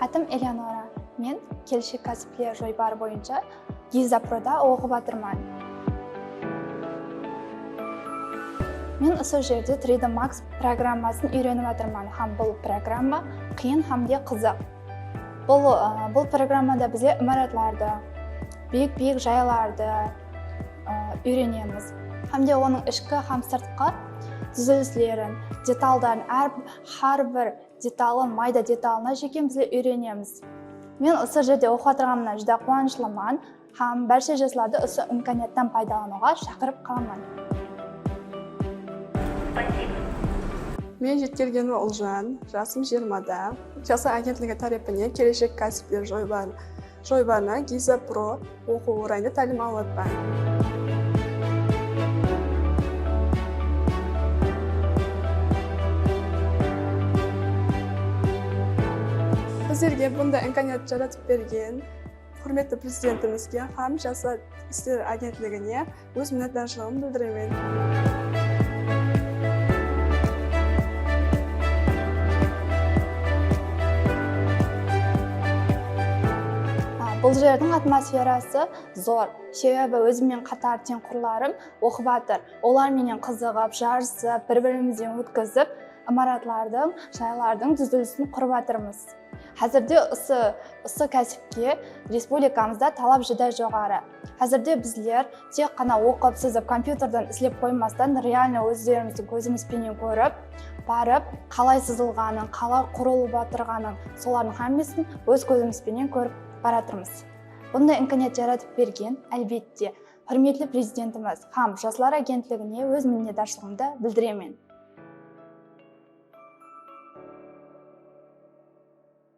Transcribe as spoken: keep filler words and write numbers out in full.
Adım Eleonora. Men keleshek kásipler joybarı boyınsha Giza Proda oqıp atırman. Men usı jerde three D Max programmasın úyrenip atırman hám bul programma qıyın hám de qızıq. Bul, ı, bul programmada bizler imaratlardı, biyik-biyik jaylardı, ı, úyrenemiz. Hám de onıń ishki hám sırtqı dúzilislerin, detalların, hár, hár bir detalın, mayda detalına shekem bizler úyrenemiz. Men usı jerde oqıp atırǵanıma júdá quwanıshlıman hám bárshe jaslardı usı imkaniyattan paydalanıwǵa shaqırıp qalaman. Men Jetkelgenova Uljan, jasım jigirmada. Jaslar agentligi tárepinen Keleshek kásipler joybar-, joybarına Giza Pro oqıw orayında tálim alıp atırman. Bizlerge bunday imkaniyat jaratıp bergen húrmetli Prezidentimizge hám Jaslar isleri agentligine óz minnetdarshılıǵımdı bildiremen. A, bul jerdiń atmosferası zor. Sebebi ózim menen qatar teńqurlarım oqıp atır. Olar menen qızıǵıp, jarısıp, bir-birimizden ótkizip, imaratlardıń, jaylardıń dúzilisin qurıp atırmız. Házirde usı, usı kásipke respublikamızda talap júdá joqarı. Házirde bizler tek ǵana oqıp, sızıp, kompyuterden islep qoymastan, realno ózlerimizdiń kózimiz benen kórip, barıp, qalay sızılǵanın, qalay qurılıp atırǵanın, solardıń hámmesin óz kózimiz benen kórip baratırmız. Bunday imkaniyat jaratıp bergen, álbette, húrmetli Prezidentimiz hám Jaslar agentligine óz minnetdarshılıǵımdı bildiremen.